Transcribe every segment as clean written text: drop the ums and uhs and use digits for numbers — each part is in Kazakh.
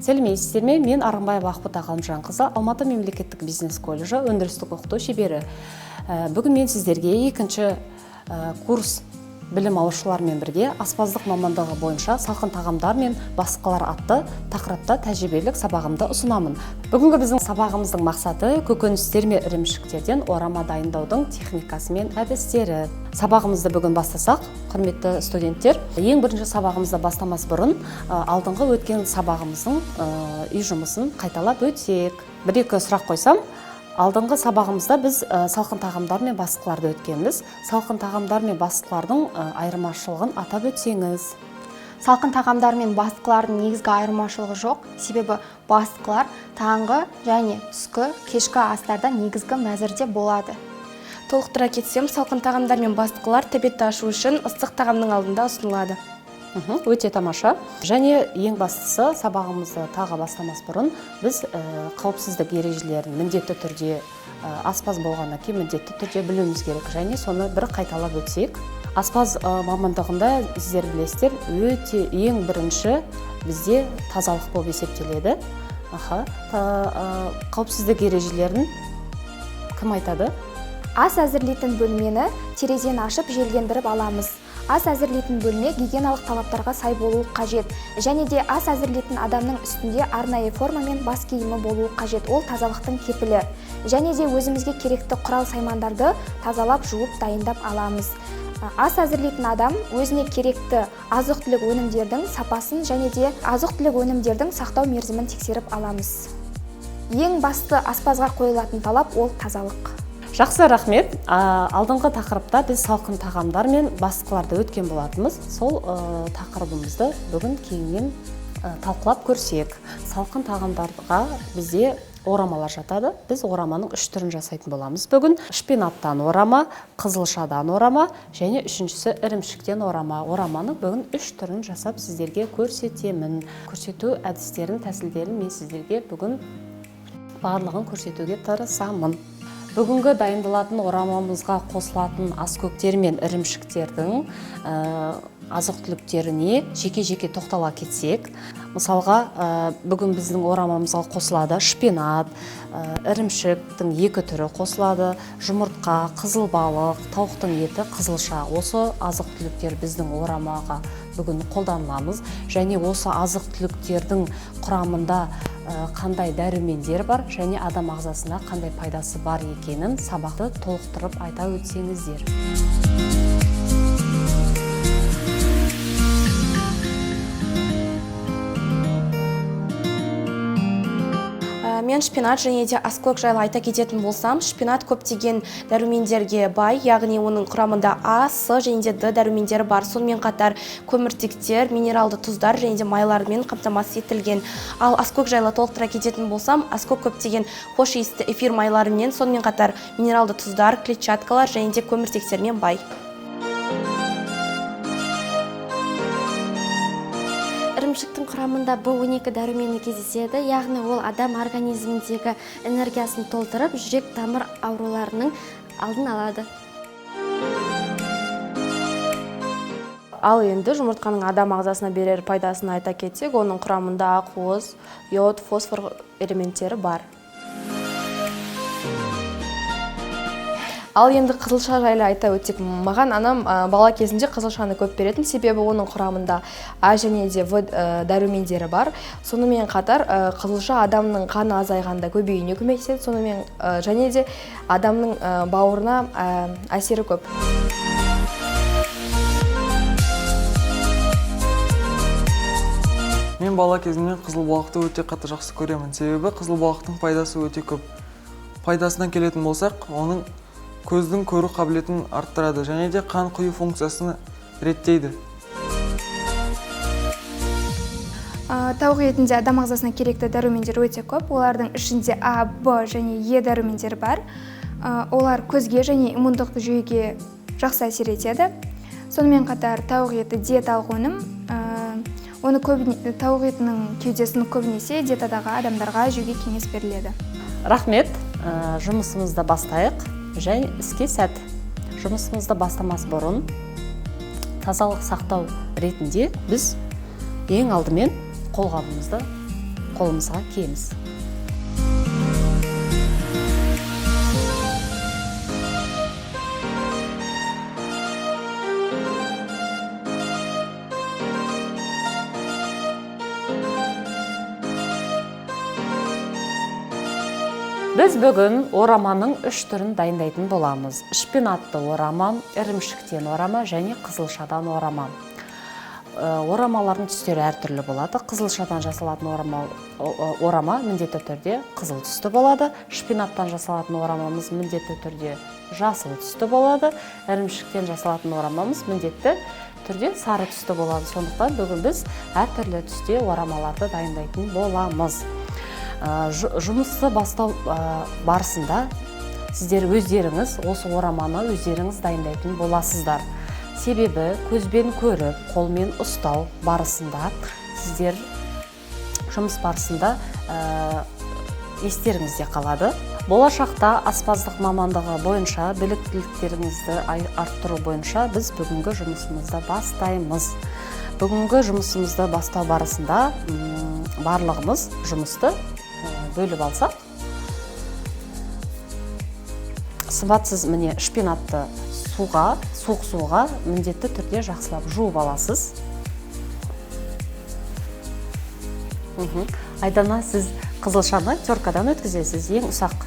Сәлеметсіздер ме? Мен Арғынбаева Ақбота Ғалымжанқызы, Алматы мемлекеттік бизнес колледжі өндірістік оқыту шебері. Бүгін мен сіздерге екінші курс білім алушылармен бірге аспаздық мамандығы бойынша салқын тағамдар мен басқалар атты тақырыпта тәжірибелік сабағымды ұсынамын. Бүгінгі біздің сабағымыздың мақсаты көкөністер мен ірімшіктерден орама дайындаудың техникасы мен әдістері. Сабағымызды бүгін бастасақ, құрметті студенттер, ең бірінші сабағымызды бастамас бұрын алдыңғы өткен сабағымыздың үй жұмысын қайталап өтсек. Бір-екі сұрақ қойсам, алдыңғы сабағымызда біз салқын тағамдар мен басқаларды өткенбіз. Салқын тағамдар мен басқалардың айырмашылығын атап өтсеңіз. Салқын тағамдар мен басқалардың негізгі айырмашылығы жоқ, себебі басқалар таңғы және түскі, кешкі астарда негізгі мәзірде болады. Толықтыра кетсем, салқын тағамдар мен басқалар тәбетті ашу үшін ыстық тағамның алдында ұсынылады. Өте тамаша. Және ең бастысы, сабағымызды тағы бастамас бұрын біз қауіпсіздік ережелерін міндетті түрде, аспаз болғаннан кейін міндетті түрде білуіміз керек. Және соны бір қайталап өтсек. Аспаз мамандығында сіздер білесіздер, өте ең бірінші бізде тазалық болып есептеледі. Қауіпсіздік ережелерін кім айтады? Ас әзірлейтін бөлмені терезені ашып желдендіріп аламыз. Ас әзірлейтін бөлме гигиеналық талаптарға сай болуы қажет. Және де ас әзірлейтін адамның үстінде арнайы форма мен бас киімі болуы қажет. Ол тазалықтың кепілі. Және де өзімізге керекті құрал саймандарды тазалап, жуып, дайындап аламыз. Ас әзірлейтін адам өзіне керекті азық-түлік өнімдердің сапасын және де азық-түлік өнімдердің сақтау мерзімін тексеріп аламыз. Ең басты аспазға қойылатын талап ол тазалық. Жақсы, рахмет. Алдыңғы тақырыпта біз салқын тағамдар мен басқаларды өткен болатынбыз. Сол тақырыбымызды бүгін кеңінен талқылап көрсек. Салқын тағамдарға бізде орамалар жатады. Біз ораманың үш түрін жасайтын боламыз бүгін. Шпинаттан орама, қызылшадан орама және үшіншісі ірімшіктен орама. Ораманың бүгін үш түрін жасап сіздерге көрсетемін. Көрсету әдістерін, тәсілдерін мен сіздерге бүгін барлығын көрсетуге тырысамын. Бүгінгі дайындалатын орамамызға қосылатын аскөктер мен ірімшіктердің азық-түліктеріне жеке-жеке тоқтала кетсек, мысалға, бүгін біздің орамамызға қосылады шпинат, ірімшіктің екі түрі қосылады, жұмыртқа, қызыл балық, тауықтың еті, қызылша. Осы азық-түліктер біздің орамаға бүгін қолданыламыз. Және осы азық-түліктердің құрамында қандай дәрумендер бар және адам ағзасына қандай пайдасы бар екенін сабақты толықтырып айта өтсеңіздер. Мен шпинат және де аскөк жайлы айта кететін болсам, шпинат көптеген дәрумендерге бай, яғни оның құрамында А, С және де Д дәрумендері бар. Сонымен қатар көміртектер, минералды тұздар және де майлармен қамтамасыз етілген. Ал аскөк жайлы толықтыра кететін болсам, аскөк көптеген хош иісті эфир майларымен, сонымен қатар минералды тұздар, клетчаткалар және де көміртектермен бай. Ірімшіктің құрамында Б12 дәрумені кездеседі, яғни ол адам организміндегі энергиясын толтырып, жүрек тамыр ауруларының алдын алады. Ал енді жұмыртқаның адам ағзасына берер пайдасын айта кетсек, оның құрамында ақуыз, йод, фосфор элементтері бар. Ал енді қызылша жайлы айта өтсек, маған анам бала кезінде қызылшаны көп беретін, себебі оның құрамында А және де В дәрумендері бар. Сонымен қатар, қызылша адамның қаны азайғанда көбеюіне көмектеседі, сонымен және де адамның бауырына әсері көп. Мен бала кезімнен қызыл балықты өте қатты жақсы көремін, себебі қызыл балықтың пайдасы өте көп. Пайдасына келетін болсақ, оның көздің көру қабілетін арттырады және де қан құю функциясын реттейді. Тауық етінде адам ағзасына керекті дәрумендер өте көп. Олардың ішінде А, Б және Е дәрумендері бар. Олар көзге және иммундық жүйеге жақсы әсер етеді. Сонымен қатар тауық еті диеталық өнім. Оны тауық етінің кеудесін көбінесе диетадағы адамдарға жеуге кеңес беріледі. Рахмет. Жұмысымызды бастайық. Және іске сәт. Жұмысымызды бастамас бұрын тазалық сақтау ретінде біз ең алдымен қолғабымызды Қолымызға киеміз. Біз бүгін ораманың 3 түрін дайындайтын боламыз. Шпинатты орама, ірімшіктен орама және қызылшадан орама. Орамалардың түстері әртүрлі болады. Қызылшадан жасалатын орама міндетті түрде қызыл түсті болады. Шпинаттан жасалатын орамамыз міндетті түрде жасыл түсті болады. Ірімшіктен жасалатын орамамыз міндетті түрде сары түсті болады. Сондықтан бүгін біз әртүрлі түсте орамаларды дайындайтын боламыз. Жұмысты бастау барысында сіздер өздеріңіз осы ораманы өздеріңіз дайындайтын боласыздар. Себебі көзбен көріп, қолмен ұстау барысында сіздер жұмыс барысында естеріңізде қалады. Болашақта аспаздық мамандығы бойынша біліктіліктеріңізді арттыру бойынша біз бүгінгі жұмысымызды бастаймыз. Бүгінгі жұмысымызды бастау барысында барлығымыз жұмысты бөліп алсақ. Сымбатсыз міне шпинатты суық суға міндетті түрде жақсылап жуып аласыз. Айдана, сіз қызылшаны теркадан өткізесіз, ең ұсақ.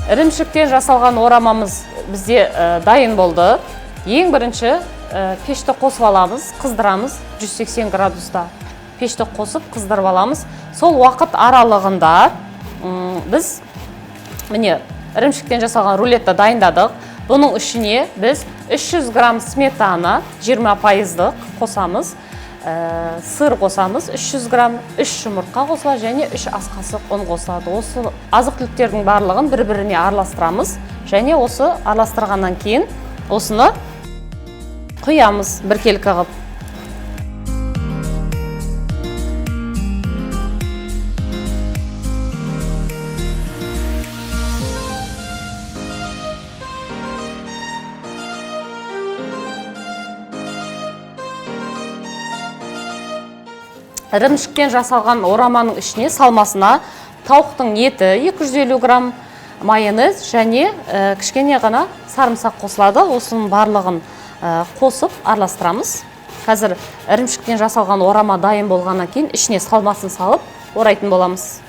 Ірімшіктен жасалған орамамыз бізде дайын болды. Ең бірінші пешті қосып аламыз, қыздырамыз 180 градуста. Пешті қосып қыздырып аламыз. Сол уақыт аралығында біз міне ірімшіктен жасалған рулетті дайындадық. Бұның ішіне біз 300 грамм сметана 20% қосамыз. Сыр қосамыз 300 грамм, 3 жұмыртқа қосылады және 3 ас қасық ұн қосылады. Осы азық-түліктердің барлығын бір-біріне араластырамыз және осы араластырғаннан кейін осыны құямыз біркелкі қылып. Ірімшіктен жасалған ораманың ішіне салмасына тауықтың еті 250 грамм, майонез және кішкене ғана сарымсақ қосылады. Осының барлығын Қосып араластырамыз. Қазір ірімшіктен жасалған орама дайын болғаннан кейін ішіне салмасын салып орайтын боламыз.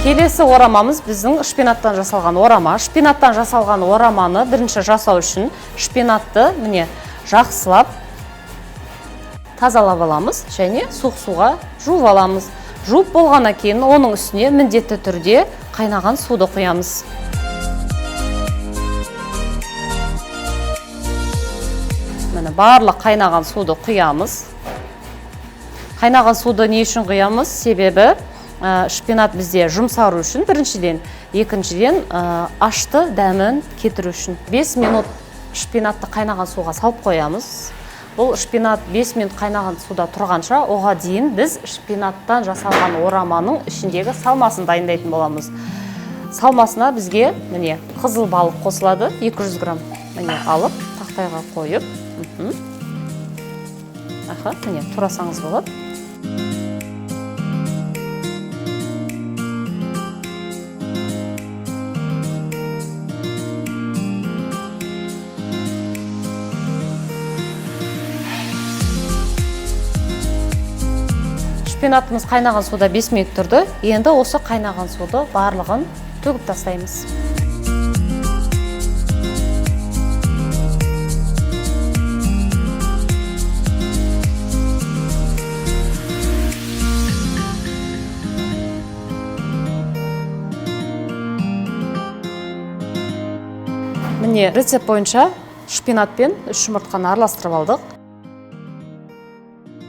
Келесі орамамыз біздің шпинаттан жасалған орама. Шпинаттан жасалған ораманы бірінші жасау үшін шпинатты міне жақсылап тазалап аламыз және суық суға жуып аламыз. Жуып болғаннан кейін оның үстіне міндетті түрде қайнаған суды құямыз. Міне барлық қайнаған суды құямыз. Қайнаған суды не үшін құямыз? Себебі шпинат бізде жұмсару үшін біріншіден, екіншіден ашты дәмін кетіру үшін. 5 минут шпинатты қайнаған суға салып қоямыз. Бұл шпинат 5 минут қайнаған суда тұрғанша, оға дейін біз шпинаттан жасалған ораманың ішіндегі салмасын дайындайтын боламыз. Салмасына бізге міне қызыл балық қосылады, 200 грамм. Міне алып тақтайға қойып, аха, міне турасаңыз болады. Шпинатымыз қайнаған суда 5 минут тұрды. Енді осы қайнаған суды барлығын төгіп тастаймыз. Міне рецепт бойынша шпинат пен 3 жұмыртқаны араластырып алдық.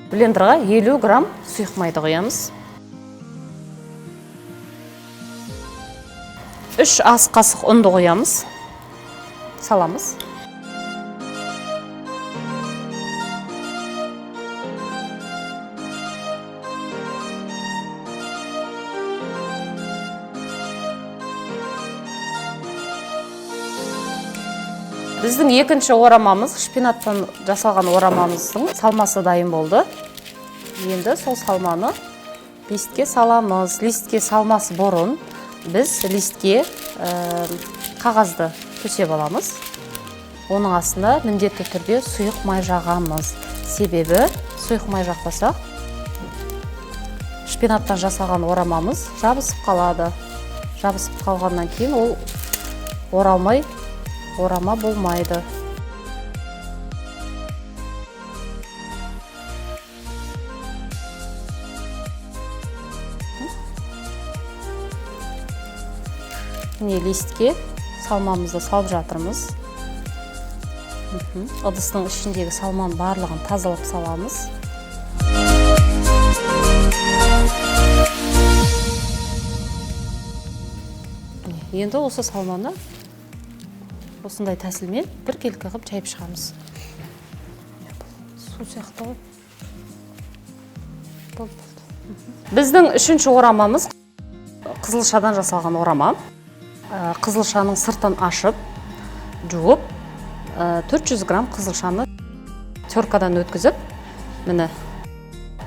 Блендерға 50 грамм сұйық майды құямыз. 3 ас қасық ұнды құямыз. Саламыз. Біздің екінші орамамыз, шпинаттан жасалған орамамыздың салмасы дайын болды. Енді сол салманы листке саламыз. Листке салмас бұрын біз листке қағазды төсеп аламыз. Оның астына міндетті түрде сұйық май жағамыз. Себебі сұйық май жақпасақ, шпинаттан жасалған орамамыз жабысып қалады. Жабысып қалғаннан кейін ол оралмай, орама болмайды. Міне листке салмамызды салып жатырмыз. Ыдыстың ішіндегі салманың барлығын тазалап саламыз. Енді осы салманы осындай тәсілмен біркелкі қылып жайып шығамыз. Су сияқты ғой. Болды, болды. Біздің үшінші орамамыз қызылшадан жасалған орама. Қызылшаның сыртын ашып, жуып, 400 грамм қызылшаны теркадан өткізіп, міне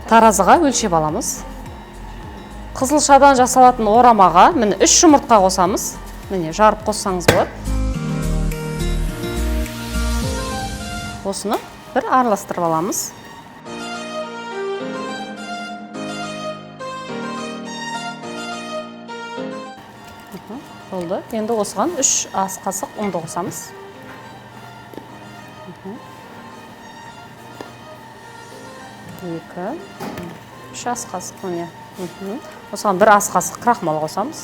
таразыға өлшеп аламыз. Қызылшадан жасалатын орамаға міне 3 жұмыртқа қосамыз. Міне жарып қоссаңыз болады. Осыны бір араластырып аламыз. Болды. Енді осыған 3 ас қасық ұнды қосамыз. 2, 3 ас қасық міне. Осыған 1 ас қасық крахмал қосамыз.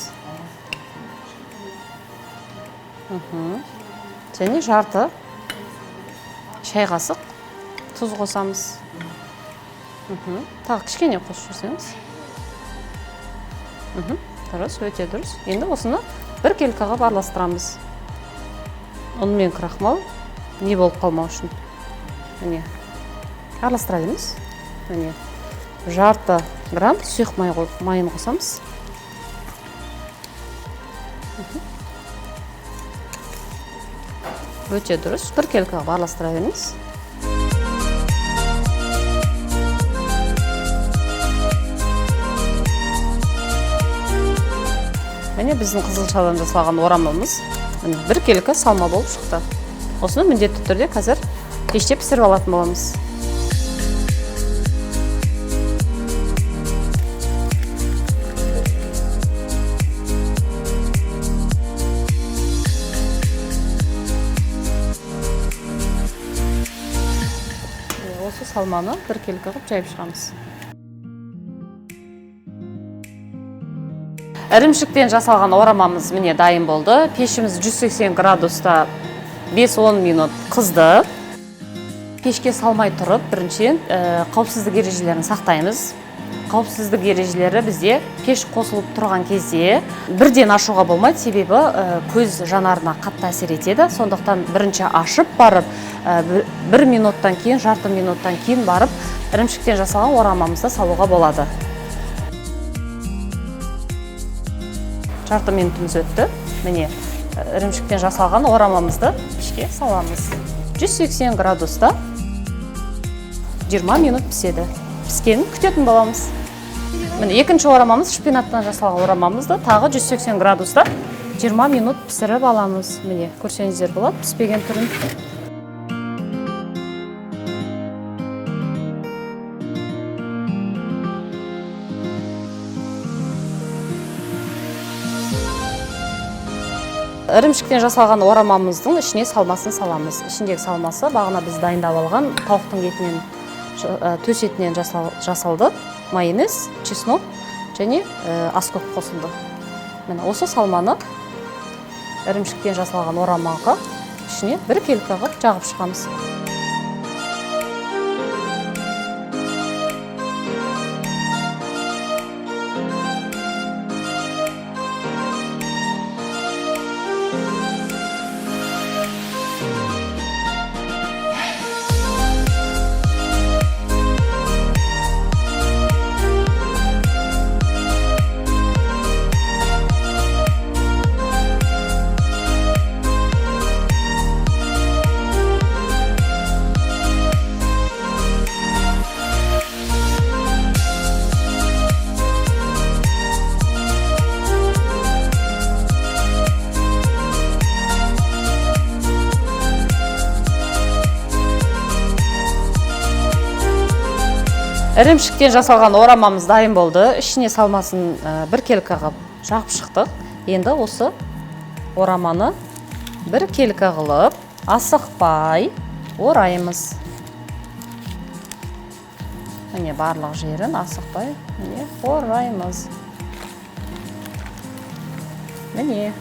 Және жарты шай қасық тұз қосамыз. Тағы кішкене қосып жіберсеңіз. Дұрыс, өте дұрыс. Енді осыны бір келкі қылып араластырамыз. Ұн мен крахмал не болып қалмау үшін. Міне араластыра береміз. Міне жарты грамм сұйық майын қосамыз. Өте дұрыс, біркелкі қылып араластыра беріңіз. Міне біздің қызылшадан жасалған орамамыз міне біркелкі салма болып шықты. Осыны міндетті түрде қазір пеште пісіріп алатын боламыз. Осы салманы біркелкі қылып жайып шығамыз. Ірімшіктен жасалған орамамыз міне дайын болды. Пешіміз 180 градуста 5-10 минут қызды. Пешке салмай тұрып, біріншіден, қауіпсіздік ережелерін сақтаймыз. Қауіпсіздік ережелері бізде пеш қосылып тұрған кезде бірден ашуға болмайды, себебі көз жанарына қатты әсер етеді. Сондықтан бірінші ашып барып, бір минуттан кейін, жарты минуттан кейін барып, ірімшіктен жасалған орамамызды салуға болады. Жарты минутымыз өтті. Міне ірімшіктен жасалған орамамызды пешке саламыз. 180 градуста 20 минут піседі. Піскенін күтетін боламыз. Міне екінші орамамыз, шпинаттан жасалған орамамызды тағы 180 градуста 20 минут пісіріп аламыз. Міне көрсеңіздер болады піспеген түрін. Ірімшіктен жасалған орамамыздың ішіне салмасын саламыз. Ішіндегі салмасы бағана біз дайындап алған тауықтың етінен, төс етінен жасалды. Майонез, чеснок және аскөк қосылды. Міне осы салманы ірімшіктен жасалған орамаға ішіне біркелкі қылып жағып шығамыз. Ірімшіктен жасалған орамамыз дайын болды. Ішіне салмасын біркелкі қылып жағып шықтық. Енді осы ораманы біркелкі қылып асықпай ораймыз. Міне барлық жерін асықпай міне ораймыз. Міне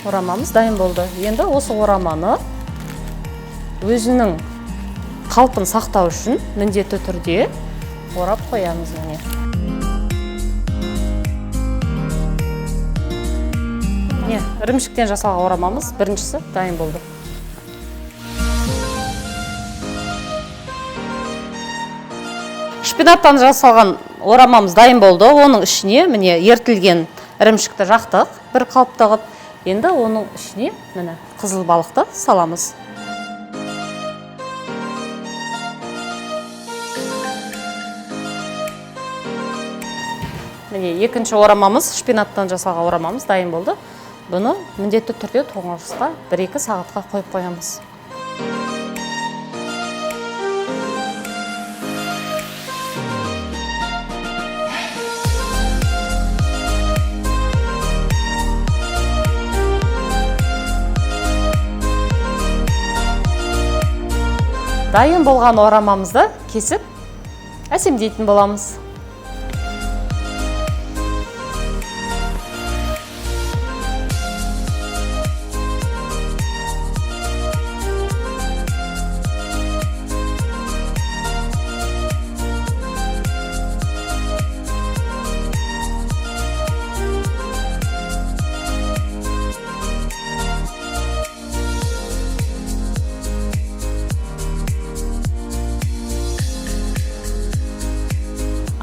орамамыз дайын болды. Енді осы ораманы өзінің қалпын сақтау үшін міндетті түрде орап қоямыз міне. Міне, ірімшіктен жасалған орамамыз біріншісі дайын болды. Шпинаттан жасалған орамамыз дайын болды. Оның ішіне міне ертілген ірімшікті жақтық, бір қалыпты қылып. Енді оның ішіне міне қызыл балықты саламыз. Міне екінші орамамыз, шпинаттан жасалған орамамыз дайын болды. Бұны міндетті түрде тоңазытқышқа 1-2 сағатқа қойып қоямыз. Дайын болған орамамызды кесіп әсемдейтін боламыз.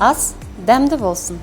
Ас Дәмді болсын!